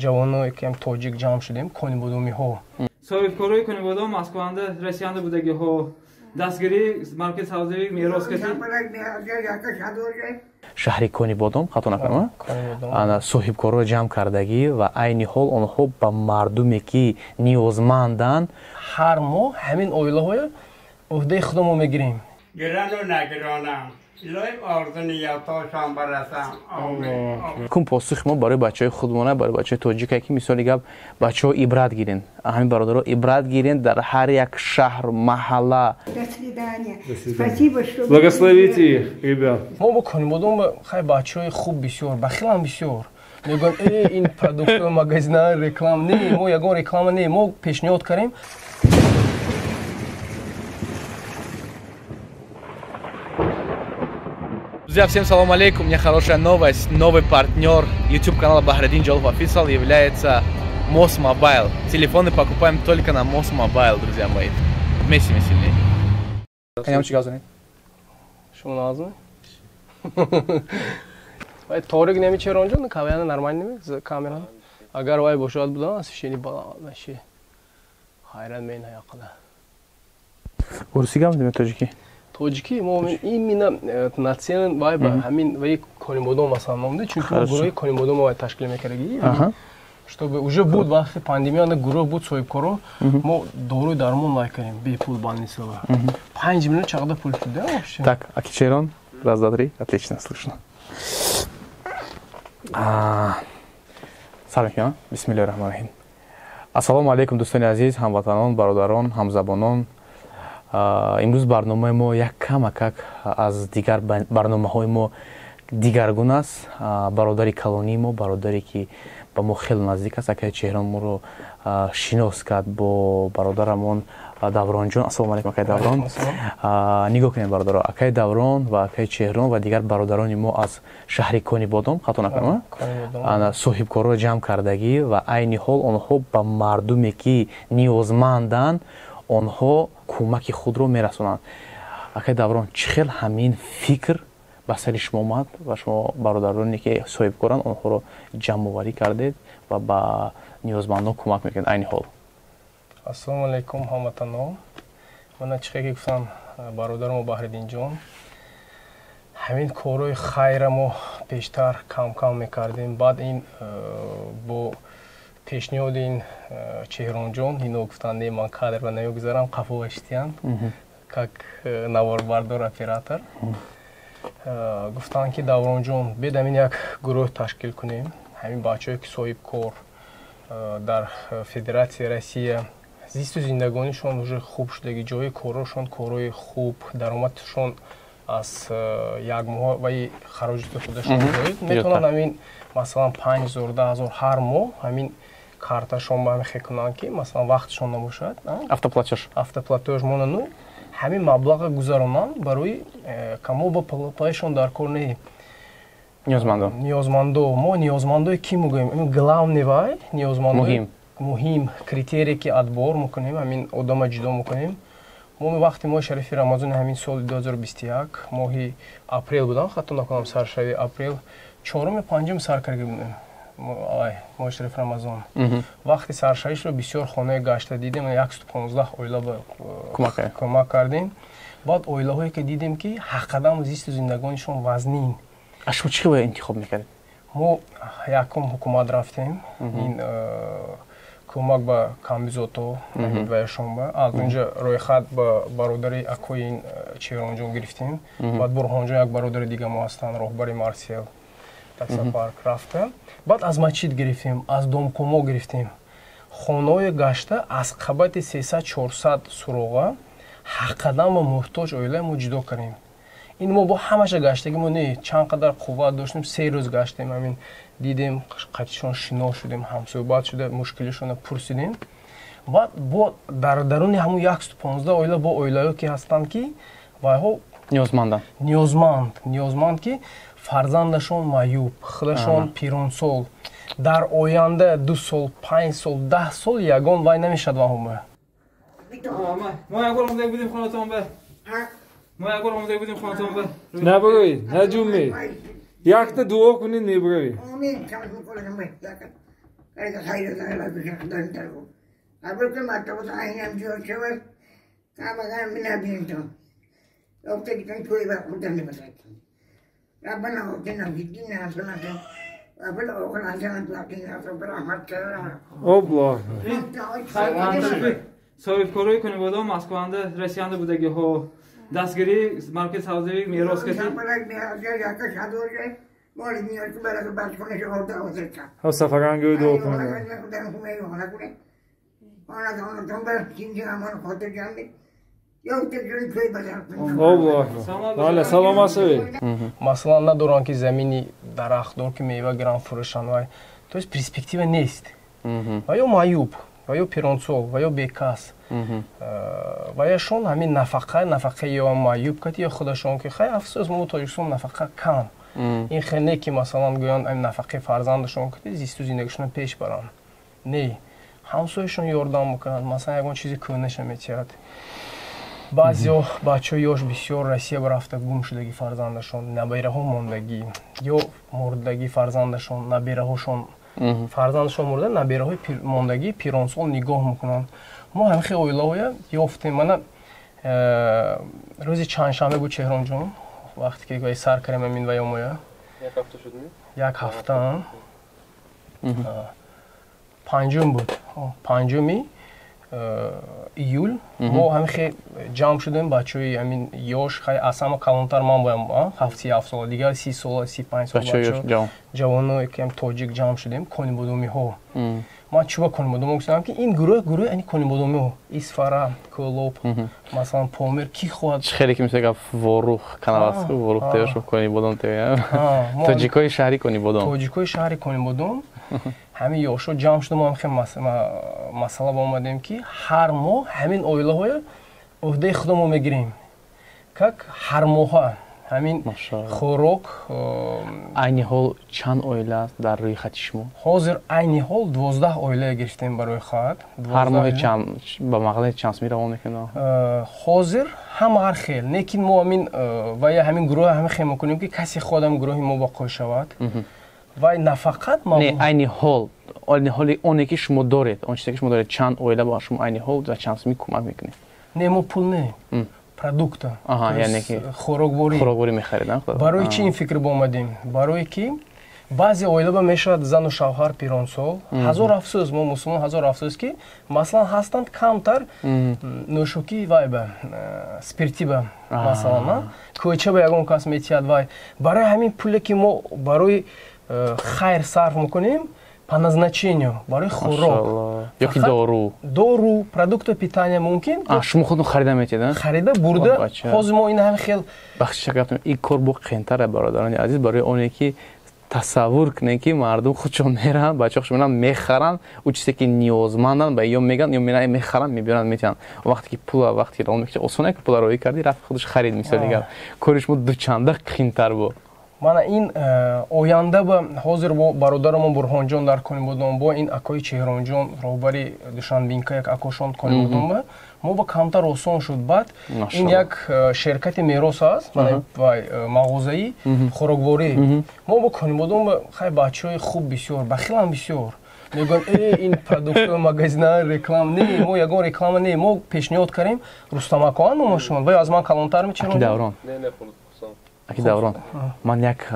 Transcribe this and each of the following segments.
Ҷавоное ки тоҷик ҷамъ шудем, Конибодомиҳо. Соҳибкорои Конибодом Москваанда, Россияанда будагиҳо дастгирии маркази савдои мерос каси. Шаҳри Конибодом, хато накунам, соҳибкорро ҷамъ кардагӣ ва айни ҳол онҳо ба мардуме ки ниёзманданд, ҳар моҳ ҳамин оилаҳоя уҳдаи худо мо мегирем. Гирану нагиронам, илоҳим орзу ниятошон барасам. Кун посухи мо барои бачаҳои худмона, барои бачаҳои тоҷика, ки мисоли гап бачаҳо ибрат гирен, ҳамин бародаро ибрат гирен дар ҳар як шаҳр, маҳалла. Благословите их, ребят. Мо бо Конибодом хай бачаҳои хуб бисёр, бахилам бисёр. Мегӯям, э, ин продуктои магазина реклама не, мо ягон реклама не, мо пешниҳод кардем. Друзья, всем салам алейкум. У меня хорошая новость. Новый партнер YouTube канала Бахрадин Джалов Official является Мос Mobile. Телефоны покупаем только на Мос Mobile, друзья мои. Вместе мы сильнее. Шумо назме? Вай торик неми Черонҷон, кавяна нормально неми камера. Агар вай бошад будан, освещение баланд вообще. Хайрат мен ҳаяқала. Урусӣ гап мезанед, тоҷикӣ? Тоҷикӣ. Мо именно нацелен вай ба ҳамин вай Конибодом масалан номде, чунки мо гурӯҳи Конибодом вай ташкил мекардагӣ. Чтобы уже буд вақти пандемия гурӯҳ буд соҳибкоро, мо доруи дармон вай кардем бепул больницава. 5 миллион чақадар пул шуд, да, вообще? Так, аки Черон, раз, два, три. Отлично, слышно. Сар мекунам. Бисмиллоҳи раҳмони раҳим. Ассалому алайкум, дӯстони азиз, ҳамватанон, бародарон, ҳамзабонон. Имрӯз барномаи мо як камакак аз дигар барномаҳои мо дигаргун аст. Бародари калонии мо, бародаре ки ба мо хеле наздик аст, акаи Чеҳрон моро шинос кард бо бародарамон Давронҷон. Ассалому алайкум, акаи Даврон. Нигоҳ кунед, бародаро, акаи Даврон ва акаи Чеҳрон ва дигар бародарони мо аз шаҳри Конибодом, хато накунам, соҳибкорро ҷамъ кардагӣ ва айни ҳол онҳо ба мардуме ки ниёзманданд, онҳо кӯмаки худро мерасонанд. Акаи Даврон, чӣ хел ҳамин фикр ба сари шумо омад ва шумо бародароне ки соҳибкоранд, онҳоро ҷамъоварӣ кардед ва ба ниёзмандон кӯмак мекунед айни ҳол? Ассалому алайкум, ҳамватанон. Мана чӣ ки гуфтам, бародармо Баҳриддинҷон, ҳамин корҳои хайра мо пештар кам-кам мекардем. Баъд ин бо пешниҳоди ин Чеҳронҷон, ино гуфтанд, не, ман кадрба намегузарам, қафо ваштиянд как наворбардор, оператор. Гуфтанд, ки Давронҷон, бед ҳамин як гурӯҳ ташкил кунем, ҳамин бачаҳое ки соҳибкор дар Федератсияи Россия, зисту зиндагонишон уже хуб шудаги, ҷои корашон корҳои хуб, даромадшон аз як моҳ ваи хароҷоти худашон метавонанд ҳамин масалан 5000, 10 000 ҳар моҳ ҳамин карташон ба ҳамин кунанд, ки масалан вақтшон набошад. Автоплатеж. Автоплатеж монану ҳамин маблаға гузаронанд барои камо ба паишон дар кор не. Ниёзмандо. Ниёзмандо. Мо ниёзмандои ки мегӯем, главный вай ниёзмандо, муҳим критерие ки отбор мекунем, ҳамин одама ҷудо мекунем. Мо вақти моҳи шарифи Рамазони ҳамин соли 2021, моҳи апрел будам, хато накунам, саршави апрел, чоруми, панҷум сар карда будем моҳи шарифи Рамазон. Вақти саршавишро бисёр хонаи гашта дидем, 115 оила ба кӯмак кардем. Баъд оилаҳое ки дидем, ки ҳаққадам зисту зиндагонишон вазнин. А шумо чӣ хел интихоб мекардед? Мо якум ҳукумат рафтем, ин кӯмак ба камбизото ваяшонба, аз унҷа рӯйхат ба бародари акои ин Чеҳронҷон гирифтем. Баъд Бурҳонҷон, як бародари дига мо ҳастанд, роҳбари Марсел таксопарк, рафта, баъд аз масҷид гирифтем, аз домкомо гирифтем. Хонаҳои гашта аз қабати 300, 400 суроға ҳаққадан ба муҳтоҷ оилаи мо ҷудо кардем. Ин мо бо ҳамаша гаштаги мо не, чанд қадар қувват доштем, 3 рӯз гаштем, ҳамин дидем, қатишон шино шудем, ҳамсӯҳбат шуда, мушкилишонро пурсидем. Баъд бо дар даруни ҳамун 115 оила бо оилаҳое ки ҳастанд, ки вайҳо ниёзманданд. Ниёзманд, ниёзманд, ки фарзандашон маъюб, худашон пиронсол, дар оянда 2 сол, 5 сол, 10 сол ягон вай намешавад ваҳома. Мо як бор омада будем хонатон ба, мо як бор омада будем хонатон ба. Набароед, наҷумед, якта дуо кунед, мебароед. Соҳибкорои Конибодом Москванда, Россиянда будагиҳо дастгирии маркази савдои мерос кардед. Масалан, надоранд ки замини дарахтдор ки мева гиранд фурӯшанд, вай то есть перспектива нест. Ва ё маъюб, ва ё пиронсол, ва ё бекас, ва яшон ҳамин нафақа ё маъюб кати ё худашон ки хай афсӯс, мо Тоҷикистон нафақа кам. Ин хел не ки масалан гӯянд ҳамин нафақаи фарзандашон кати зисту зиндагишонро пеш баранд. Не, ҳамсояшон ёрдам мекунанд, масалан ягон чизи кӯҳнаша метиҳад. Баъзеҳо бачаҳои ёш бисёр Россия рафта гум шудагӣ фарзандашон, набераҳо мондагӣ ё мурдагӣ фарзандашон, набераҳошон фарзандашон мурда, набераҳои мондагӣ пиронсол нигоҳ мекунанд. Мо ҳамин хел оилаҳоя ёфтем. Мана рӯзи чандшанбе буд, Чеҳронҷон, вақте ки сар кардем ҳамин ваёмоя. Як ҳафта панҷум буд, 5 июл мо ҳамин хел ҷамъ шудем, бачаҳои ҳамин ёш, хай аз ҳама калонтар ман боям, 77 сола, дигар 30 сола, 35 сола бачаҳо, ҷавоное ки тоҷик ҷамъ шудем, конибодомиҳо. Ман чӯба конибодомиҳо гуфтам ки ин гурӯҳ гурӯҳи ани конибодомиҳо, Исфара, Кӯлоб, масалан Помир, ки хоҳад. Хеле ки мисол гап Ворух канал аст, Ворух теошо Конибодом тея. Тоҷикои шаҳри Конибодом. Тоҷикои шаҳри Конибодом. Ҳамин ёшҳо ҷамъ шудем, мо ҳам масъала ба омадем ки ҳар моҳ ҳамин оилаҳоя ӯҳдаи худо мо мегирем. Как ҳар моҳа ҳамин хӯрок. Айни ҳол чанд оила аст дар рӯи хати шумо? Ҳозир айни ҳол 12 оила гирифтем барои хат. Ҳар моҳе чанд ба мағлаи чанд сумӣ равон мекунед? Ҳозир ҳама ҳар хел, лекин мо ҳамин ва я ҳамин гурӯҳ ҳамин хел мекунем ки касе худам гурӯҳи мо боқӣ шавад. Вай нафақат не, айни ҳол, айни ҳоли оне ки шумо доред, он чизе ки шумо доред, чанд оила ба шумо айни ҳол ва чанд сумӣ кӯмак мекунед? Не, мо пул не, продукта, яъне ки хӯрокворӣ. Хӯрокворӣ мехаред. Барои чи ин фикр ба омадем? Барое ки баъзе оила ба мешавад зану шавҳар пиронсол. Ҳазор афсӯс, мо мусулмон, ҳазор афсӯс ки масалан ҳастанд камтар нӯшокии вай ба спиртӣ ба масалан кӯча ба ягон кас метиҳад вай. Барои ҳамин пуле ки мо барои хайр сарф мекунем, по назначению, барои хӯрок ёки дору, дору, продукты питания мумкин. Шумо худтон харида метиҳед? Харида бурда. Ҳозир мо ин ҳамин хел бахшиша гаптам, ин кор бо қиинтара, бародарони азиз, барои оне ки тасаввур кунед ки мардум худшон меранд, бачаҳо меранд, мехаранд ӯ чизе ки ниёзманданд, ба ё мегӯянд, ё меранд мехаранд, мебиёранд, метиҳанд. Вақте ки пула вақте равон мекунед, осоне ки пула роӣ кардӣ, рафт худаш харид, мисол дигар кори шумо дучанда қиинтар буд. Мана ин оянда ба ҳозир бо бародарамон Бурҳонҷон дар Конибодом, бо ин акои Чеҳронҷон роҳбари Душанбинка, як акошон Конибодом ба мо ба камтар осон шуд. Баъд ин як ширкати мерос аст, мана вай мағозаи хӯрокворӣ. Мо бо Конибодом ба хай бачаҳои хуб бисёр, бахилам бисёр. Мегӯянд ин продуктои магазина реклама не, мо ягон реклама не, мо пешниҳод кардем Рустамакоан номашон, вай аз ман калонтар мечаронд. Аки Даврон, ман як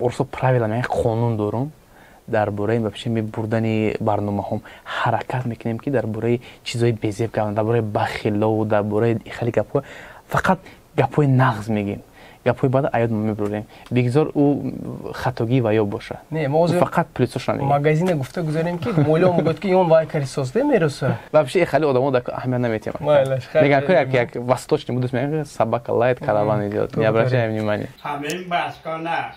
орсо правила, як қонун дорам дар бораи вообще мебурдани барномаҳом. Ҳаракат мекунем ки дар бораи чизҳои безеб гап, дар бораи бахилову дар бораи хеле гапҳо, фақат гапҳои нағз мегем, гапҳои баъд аёд мо мебурем. Бигзор ӯ хатогӣ ва ё боша. Не, мо фақат плюсошро мегем. Магазина гуфта гузарем ки молио мегӯяд ки ён вай кари созде мероса. Вообще хеле одамо дар аҳамият наметиҳанд. Мегӯянд ки як як восточный мудрость мегӯянд, собака лает, караван идёт. Не обращай внимания. Ҳамин баскона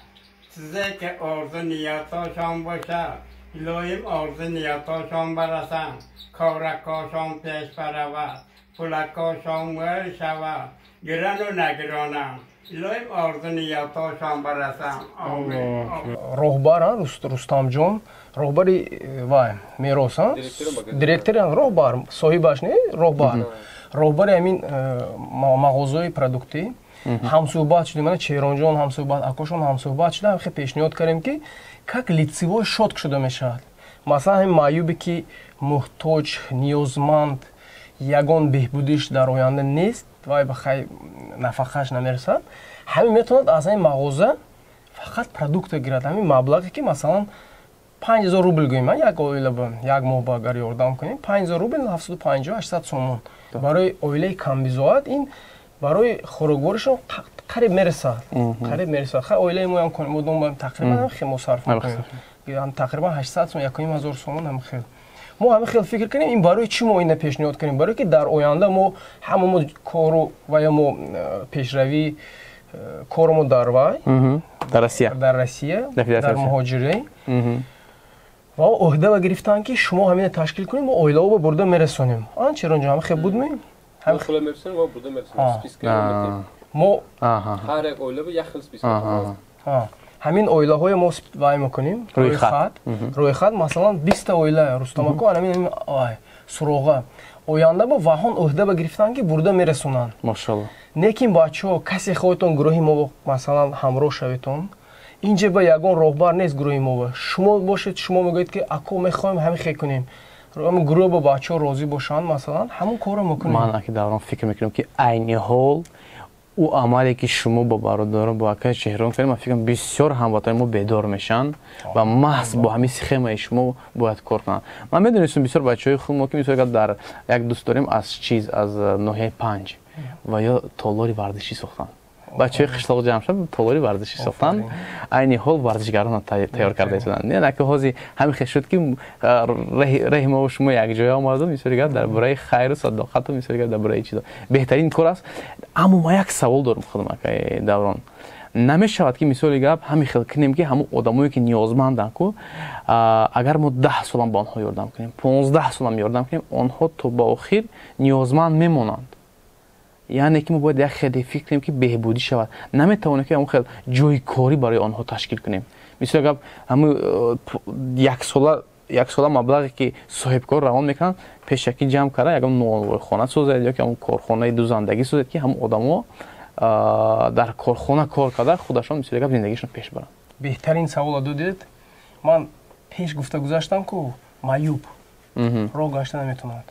чизе ки орзу ниятошон бошад, илоҳим орзу ниятошон барасанд, коракошон пеш баравад, пулакошон мӯр шавад, гирану нагиронанд. Илоҳим орзу ниятошон барасанд. Роҳбар Рустамҷон, роҳбари вай мерос, директори роҳбар, соҳибаш не, роҳбар, роҳбари ҳамин мағозаи продуктӣ ҳамсӯҳбат шудем. Мана Чеҳронҷон ҳамсӯҳбат, акошон ҳамсӯҳбат шуда, хел пешниҳод кардем ки как лицевой счёт шуда мешавад. Масалан, ҳамин маъюбе ки муҳтоҷ, ниёзманд, ягон беҳбудиш дар оянда нест, вай ба хай нафақааш намерасад, ҳамин метавонад аз ҳамин мағоза фақат продукта гирад. Ҳамин маблағе ки масалан 5000 рубл гӯем, як оила ба як моҳ ба агар ёрдам кунем, 5000 рубл 750-800 сомон. Барои оилаи камбизоат ин барои хӯрокворишон қариб мерасад. Қариб мерасад. Хай оилаи моям конибодом тақрибан хел мо сарф мекунем. Тақрибан 800 сомон, 1500 сомон ҳам хел. Мо ҳамин хел фикр кунем, ин барои чӣ мо ина пешниҳод кунем? Барои ки дар оянда мо ҳама мо кору ва ё мо пешравӣ кору мо дар вай дар Россия, дар Россия, дар муҳоҷирӣ ва ӯҳда гирифтан ки шумо ҳамина ташкил кунед, мо оилаҳо ба бурда мерасонем. Ан чаро ҷо ҳам хел будми? Ҳам хел мерасонем ва бурда мерасонем. Списка метем. Мо ҳар як оила ба як хел списка. Ҳамин оилаҳое мо вай мекунем, рӯйхат. Рӯйхат масалан 20 оила Рустамако ҳамин суроға. Оянда ба ваҳон ӯҳда ба гирифтан ки бурда мерасонанд. Машалло. Лекин бачаҳо касе хоҳедтон гурӯҳи мо масалан ҳамроҳ шаведтон, инҷа ба ягон роҳбар нест гурӯҳи мо. Шумо бошед, шумо мегӯед ки ако мехоҳем ҳамин хел кунем. Ҳамин гурӯҳ ба бачаҳо розӣ бошанд, масалан ҳамон корро мекунем. Ман аки даврон фикр мекунам ки айни ҳол ӯ амале ки шумо бо бародарон бо акаи Чеҳрон кардем, ман фикр кунам бисёр ҳамватанони мо бедор мешаванд ва маҳз бо ҳамин схемаи шумо бояд кор кунанд. Ман медонистам бисёр бачаҳои худ мо ки мисол дар як дӯст дорем аз чиз аз ноҳияи Панҷ ва ё толори варзишӣ сохтанд. Бачаҳои қишлоқ ҷамъ шуд, толори варзишӣ сохтанд. Айни ҳол варзишгаронро тайёр карда истоданд. Не, наки ҳозир ҳамин хел шуд ки раҳи мо ва шумо якҷоя омадем, мисоли гап дар бораи хайру садоқату мисоли гап дар бораи чизо. Беҳтарин кор аст. Аммо ман як савол дорам худам акаи Даврон. Намешавад ки мисоли гап ҳамин хел кунем ки ҳамон одамое ки ниёзманданд ку, агар мо 10 солам ба онҳо ёрдам кунем, 15 солам ёрдам кунем, онҳо то ба охир ниёзманд мемонанд. Яъне ки мо бояд як хеле фикр кунем ки беҳбудӣ шавад. Наметавонем ки ҳамон хел ҷои корӣ барои онҳо ташкил кунем. Мисол гап ҳамин яксола маблағе ки соҳибкор равон мекунанд, пешакӣ ҷамъ карда ягон нонвойхона созад ё ки ҳамон корхонаи дузандагӣ созад ки ҳамон одамо дар корхона кор карда худашон мисол гап зиндагишон пеш баранд. Беҳтарин саволро додед. Ман пеш гуфта гузаштам ку маъюб роҳ гашта наметавонад.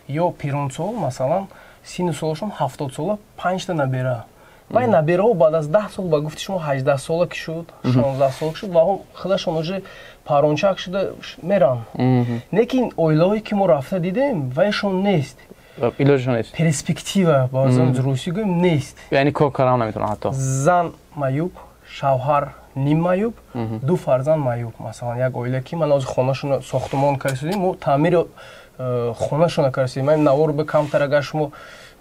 Ё пиронсол масалан сину солашон 70 сола 5 та набера. Вай набераҳо баъд аз 10 сол ба гуфти шумо 18 сола ки шуд, 16 сола ки шуд, ваҳо худашон уже парончак шуда меранд. Лекин оилаҳое ки мо рафта дидем, вайшон нест. Илоҷшон нест. Перспектива ба забони русӣ гӯем нест. Яъне кор кардан наметавонанд ҳатто. Зан маъюб, шавҳар ним маъюб, ду фарзанд маъюб. Масалан як оила ки ман ҳозир хонашонро сохтумон кардем, мо таъмири хонашонро кардем. Ман навор ба камтар агар шумо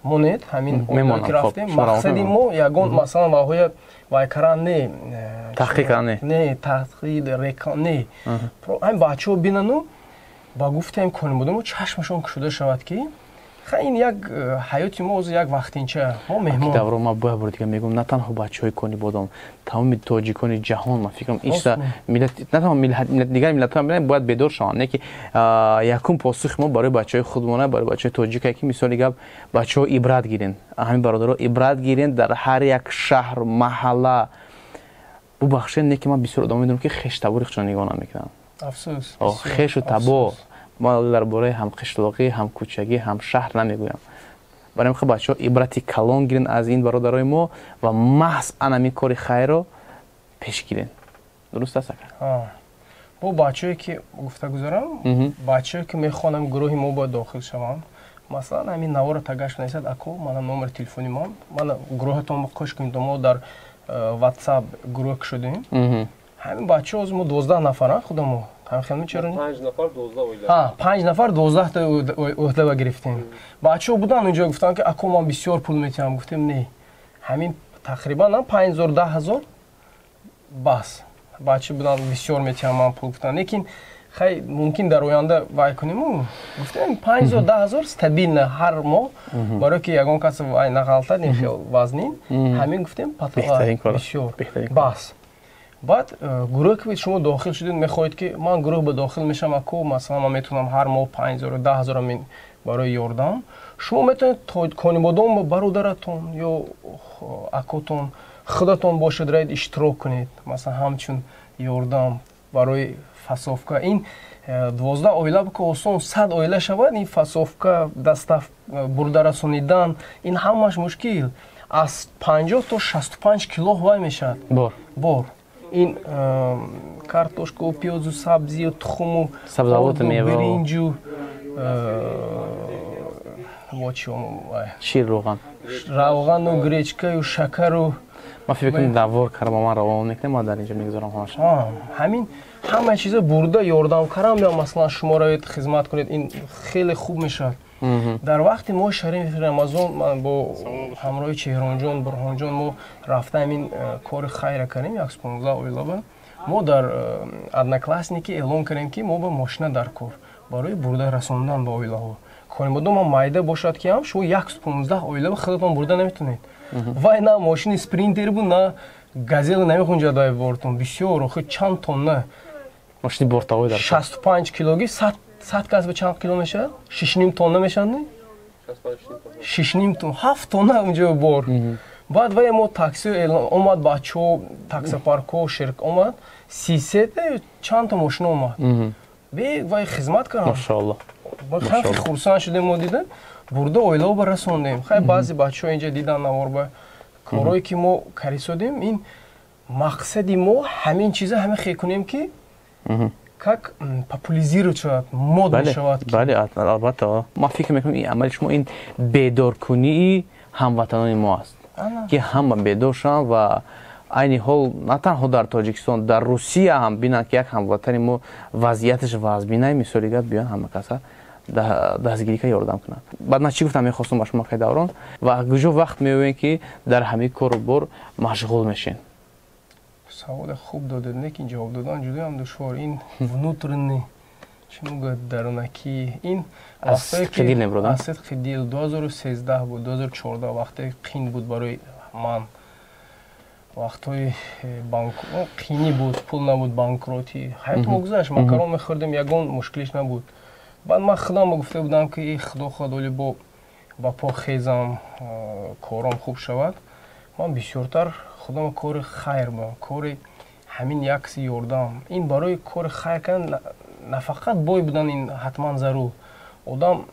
монед, ҳамин оила ки рафтем, мақсади мо ягон масалан ваҳоя вайкаран не, таҳқиқ кардан не, не таҳқиқ реклам не. Ҳамин бачаҳо бинану ба гуфтаем конибодомо чашмашон кушода шавад ки ха ин як ҳаёти мо ҳозир як вақтинча, мо меҳмон. Давро ман бояд бори дигар мегӯям, на танҳо бачаҳои Конибодом, тамоми тоҷикони ҷаҳон, ман фикрам ин чиза миллат, на танҳо миллат, дигар миллатҳо бояд бедор шаванд. Не ки якум посухи мо барои бачаҳои худмона, барои бачаҳои тоҷика ки мисоли гап бачаҳо ибрат гирен, ҳамин бародаро ибрат гирен дар ҳар як шаҳр, маҳалла. Бубахшед, не ки ман бисёр одам медонам ки хештабори худшон нигоҳ намекунанд. Афсӯс. Хешу табор. Ман дар бораи ҳамқишлоқӣ, ҳамкӯчагӣ, ҳамшаҳр намегӯям. Барои ин бачаҳо ибрати калон гирен аз ин бародарои мо ва маҳз анамин кори хайрро пеш гирен. Дуруст аст ака? Бо бачаҳое ки гуфта гузарам, бачаҳое ки мехоҳанд гурӯҳи мо бояд дохил шаванд, масалан ҳамин наворро тагаш нависад, ако мана номери телефони ман, мана гурӯҳатон қош кунед, мо дар WhatsApp гурӯҳ кушодем. Ҳамин бачаҳо ҳозир мо 12 нафаранд худамо. Ҳамин чаро? 5 нафар 12 оила. 5 нафар 12 та ӯҳда гирифтем. Бачаҳо буданд унҷо гуфтанд ки ако ман бисёр пул метиҳам, гуфтем не. Ҳамин тақрибан 5000 10000 бас. Бача буданд бисёр метиҳам ман пул гуфтанд. Лекин хай мумкин дар оянда вай кунему. Гуфтем 5000 10000 стабилно ҳар моҳ, барои ки ягон кас вай нағалтад, ин хел вазнин. Ҳамин гуфтем бисёр бас. Баъд гурӯҳ ки шумо дохил шудед, мехоҳед ки ман гурӯҳ ба дохил мешавам, ако масалан ман метавонам ҳар моҳ 5000 10000 мин барои ёрдам. Шумо метавонед Конибодом ба бародаратон ё акотон худатон бошед, раед иштирок кунед, масалан ҳамчун ёрдам. Барои фасовка ин 12 оила ки осон, 100 оила шавад, ин фасовка, достав, бурда расонидан, ин ҳамаш мушкил. Аз 50 то 65 кило вай мешавад бор. Ин картошку, пиёзу, сабзию, тухму, биринҷу, шир, равған, равғану, гречкаю, шакару. Ман фикр мекунам, навор кардам, ман равон мекунам, ман дар инҷо мегузорам ҳамаша. Ҳамин ҳама чиза бурда ёрдам карам ё масалан шумо равед, хизмат кунед, ин хеле хуб мешавад. Дар вақти моҳи шарифи Рамазон ман бо ҳамроҳи Чеҳронҷон, Бурҳонҷон мо рафта ҳамин кори хайра кардем 115 оилаба. Мо дар Одноклассники эълон кардем, ки мо ба мошина дар кор барои бурда расондан ба оилаҳо. Конибодом майда бошад, ки ҳам шумо 115 оилаба худатон бурда наметавонед. Вай на мошини Спринтер буд, на Газела намехунҷад вай бортон. Бисёр, охи, чанд тонна. Мошини бортовой дар. 65 килоги, 100 кас ба чанд кило мешавад? 6,5 тонна мешавад, не? 6,5 тонна, 7 тонна унҷо бор. Баъд вай мо такси омад, бачаҳо, таксопаркҳо, ширк омад, 33 чанд та мошина омад. Бе вай хизмат кардам. Машоалло. Хеле хурсанд шудем мо дида, бурда оилао ба расондем. Хай, баъзе бачаҳо инҷа дидан навор ба корое ки мо карисодем, ин мақсади мо ҳамин чиза ҳамин хел кунем, ки как популяризировать шавад, мод мешавад. Бале, албатта. Ман фикр мекунам, ин амали шумо ин бедоркунии ҳамватанони мо аст, ки ҳама бедор шаванд ва айни ҳол на танҳо дар Тоҷикистон, дар Русия ҳам бинанд, ки як ҳамватани мо вазъияташ вазбинай, мисоли гап, биён ҳама каса дастгирӣ ка ёрдам кунанд. Баъд ман чӣ гуфтам мехостам ба шумо, Даврон, ва куҷо вақт меоем, ки дар ҳамин кору бор машғул мешен? Саволе хуб додед, лекин ҷавоб додан ҷудоям душвор. Ин внутренний, чӣ мегӯяд, дарунакӣ ин. Аз сидқи дил мебуродам. Аз сидқи дил. 2013 буд, 2014, вақте қин буд барои ман, вақтҳои банк қинӣ буд, пул набуд, банкротӣ, ҳаёти мо гузашт, макарон мехӯрдем, ягон мушкилиш набуд. Баъд ман худам гуфта будам, ки худо хоҳад, оли бо ба по хезам, кором хуб шавад, ман бисёртар худам кори хайр ба кори ҳамин якси ёрдам. Ин барои кори хайр кардан нафақат бой будан ин ҳатман зарур. Одам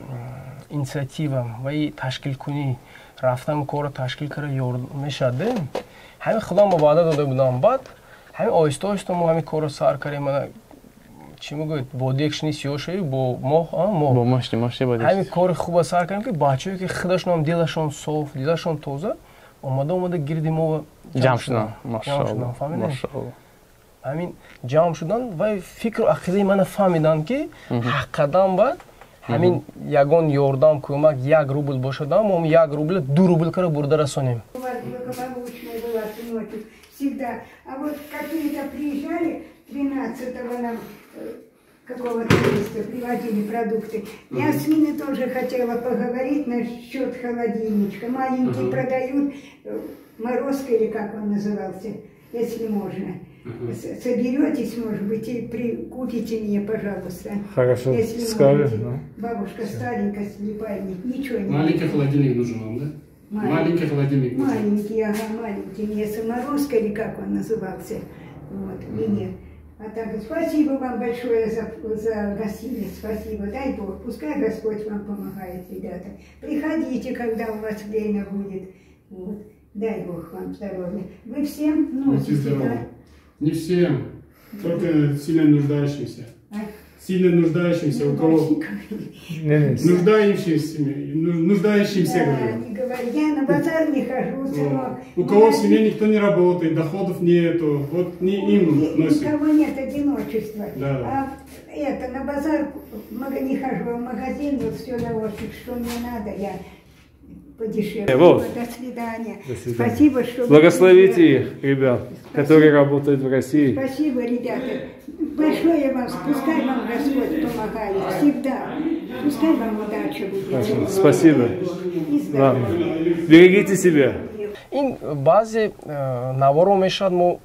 инициатива ва ташкилкунӣ, рафтан, корро ташкил карда мешавад. Ҳамин худам ба ваъда дода будам. Баъд ҳамин оҳиста оҳиста мо ҳамин корро сар кардем. Мана, чӣ мегӯяд, бо дегшни сиёҳ шавӣ, бо моҳ. Ҳамин кори хуба сар кардем, ки бачаҳое, ки худашонам дилашон соф, дилашон тоза, омада омада гирди мо ҷамъ шуданд. Ҳамин ҷамъ шуданд ва фикру ақидаи мана фаҳмиданд, ки ҳаққадан баъд ҳамин ягон ёрдам, кӯмак як рубл бошадам, мо 1 рубл 2 рубл кара бурда расонем. Всегда. А вот какие-то приезжали 13-го нам какого-то места, привозили продукты. Я с ними тоже хотела поговорить насчет холодильничка. Маленький продают, Морозко или как он назывался, если можно. Соберетесь, может быть, и прикупите мне, пожалуйста. Хорошо, если скажем. Ну. Бабушка старенькая, слепая, ничего не. Маленький холодильник нужен вам, да? Маленький, маленький холодильник нужен. Маленький, ага, маленький. Мне Саморозко или как он назывался. Вот, мне. А так, спасибо вам большое за гостиницу, спасибо. Дай Бог, пускай Господь вам помогает, ребята. Приходите, когда у вас время будет. Вот. Дай Бог вам здоровья. Вы всем носите, да? Не всем, только сильно нуждающимся. А? Сильно нуждающимся, у кого? Нуждающимся, нуждающимся, Да, говорю. Не говори, я на базар не хожу, сынок. У кого в семье никто не работает, доходов нету, вот не им носим. Никого нет, одиночества. Да. А это, на базар не хожу, а в магазин вот все на ощупь, что мне надо, я подешевле. Вот. До свидания. До свидания. Спасибо, что вы Благословите приехали. их, ребят, которые работают в России. Спасибо, ребята. Большое вам, пускай вам Господь помогает всегда. Пускай вам удача будет. Хорошо. Спасибо. И здоровья. Ладно. Берегите себя. Ин баъзе наворо мешавад, мо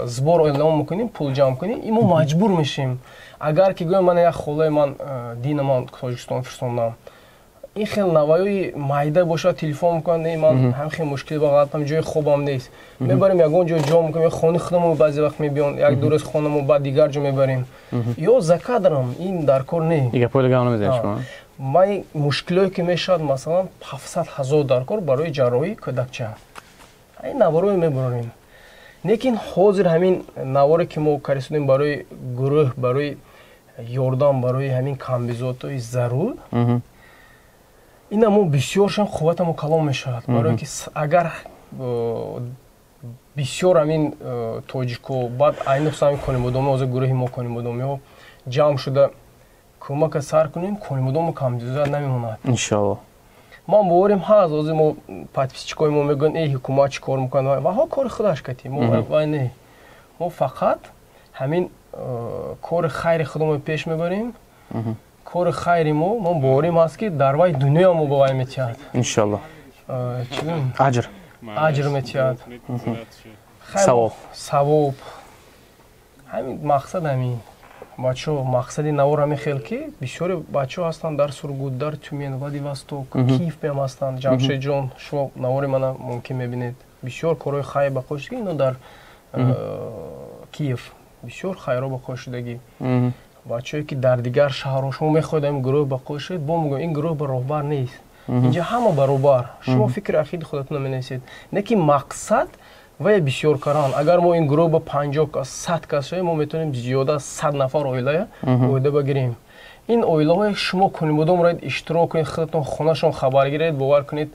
сбор эълон мекунем, пул ҷамъ кунем, ин мо маҷбур мешем. Агар ки гӯям, ман як холаи ман дина ман Тоҷикистон фирстондам. Ин хел навои майда бошад, телефон мекунанд, не, ман ҳам хел мушкил ба ғалатам, ҷои хобам нест. Мебарем ягон ҷо ҷо мекунем, хони худамон баъзе вақт мебиён, як ду рӯз хонамо, баъд дигар ҷо мебарем. Ё за кадром ин дар кор не. Ман мушкилое ки мешавад, масалан, 700 000 дар кор барои ҷарроҳии кӯдакча. Ин наворое мебарорем. Лекин ҳозир ҳамин наворе ки мо карисудем барои гурӯҳ, барои ёрдам, барои ҳамин камбизотҳои зарур, ина мо бисёршам қувватамо калон мешавад. Барое ки агар бисёр ҳамин тоҷико, баъд айни хусусан ҳамин конибодомиҳо, ҳозир гурӯҳи мо конибодомиҳо ҷамъ шуда кӯмака сар кунем, конибодому камбизот намемонад. Иншоалло. Ман боварим ҳаст, ҳозир мо подписчикои мо мегӯянд, эй, ҳукумат чӣ кор мекунад? Ваҳо кори худаш кати, мо вай не. Мо фақат ҳамин кори хайри худомо пеш мебарем. Кори хайри мо, мо боварим ҳаст, ки дар вай дунёя мо ба вай метиҳад. Иншоалло. Аҷр. Аҷр метиҳад. Савоб. Савоб. Ҳамин мақсад ҳамин. Бачаҳо, мақсади навор ҳамин хел ки бисёри бачаҳо ҳастанд дар Сургут, дар Тюмен, Владивосток, Киев меам ҳастанд. Ҷамшедҷон, шумо навори мана мумкин мебинед. Бисёр корҳои хайр ба қош шудагӣ, ино дар Киев бисёр хайрҳо ба қош шудагӣ. Бачаҳое ки дар дигар шаҳрҳо шумо мехоҳед ин гурӯҳ ба қош шавед, бо мегӯям, ин гурӯҳ ба роҳбар нест. Инҷа ҳама баробар. Шумо фикри ақиди худатонро менависед. Не ки мақсад вай бисёр каран. Агар мо ин гурӯҳ ба 50 кас, 100 кас шавем, мо метавонем зиёда аз 100 нафар оилая оида багирем. Ин оилаҳое шумо конибодом роед иштирок кунед, худатон хонашон хабар гиред, бовар кунед,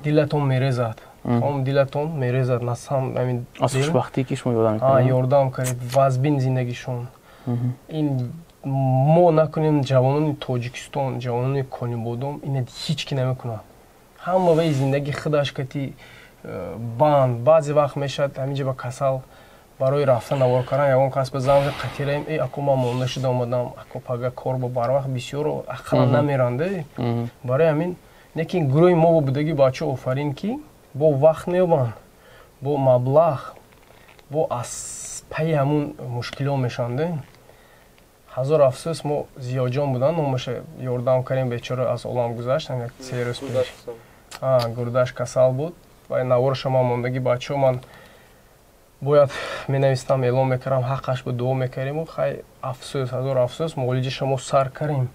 дилатон мерезад. Тамом дилатон мерезад. Насам ҳамин аз хушбахтӣ ки шумо ёрдам мекунед. Ёрдам кардед, вазбин зиндагишон. Ин мо накунем, ҷавонони Тоҷикистон, ҷавонони Конибодом ина ҳеҷ ки намекунад. Ҳама вай зиндаги худаш кати банд. Баъзе вақт мешавад ҳаминҷа ба касал барои рафта навор кардан ягон кас ба занг қатираем, э, ако ман монда шуда омадам, ако пага кор бо барвақт бисёро ақаллан намеранд. Барои ҳамин лекин гурӯҳи мо бо будаги бачаҳо офарин, ки бо вақт меёбанд, бо маблағ, бо аз пайи ҳамун мушкилиҳо мешаванд. Ҳазор афсӯс, мо Зиёҷон будан, номаша ёрдам кардем, бечора аз олам гузашт як 3 рӯз пеш. Гурдаш касал буд ва наворша ман мондаги бачаҳо, ман бояд менавистам, эълон мекардам, ҳаққаш буд, дуо мекардему. Хай, афсӯс, ҳазор афсӯс, муолиҷаша мо сар кардем,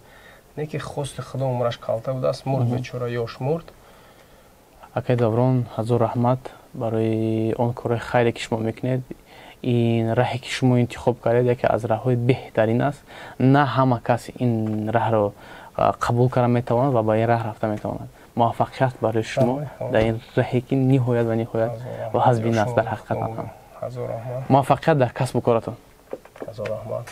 не ки хости худо умраш калта будааст, мурд бечора, ёш мурд. Акай Даврон, ҳазор раҳмат барои он корҳои хайре ки шумо мекунед. Ин раҳе ки шумо интихоб кардед яке аз раҳҳои беҳтарин аст. На ҳама кас ин раҳро қабул карда метавонад ва ба ин раҳ рафта метавонад. Муваффақият барои шумо дар ин раҳе ки ниҳоят ва ниҳоят ва ҳазбин аст дар ҳақиқатан ҳам. Муваффақият дар касбу коратон. Ҳазор раҳмат.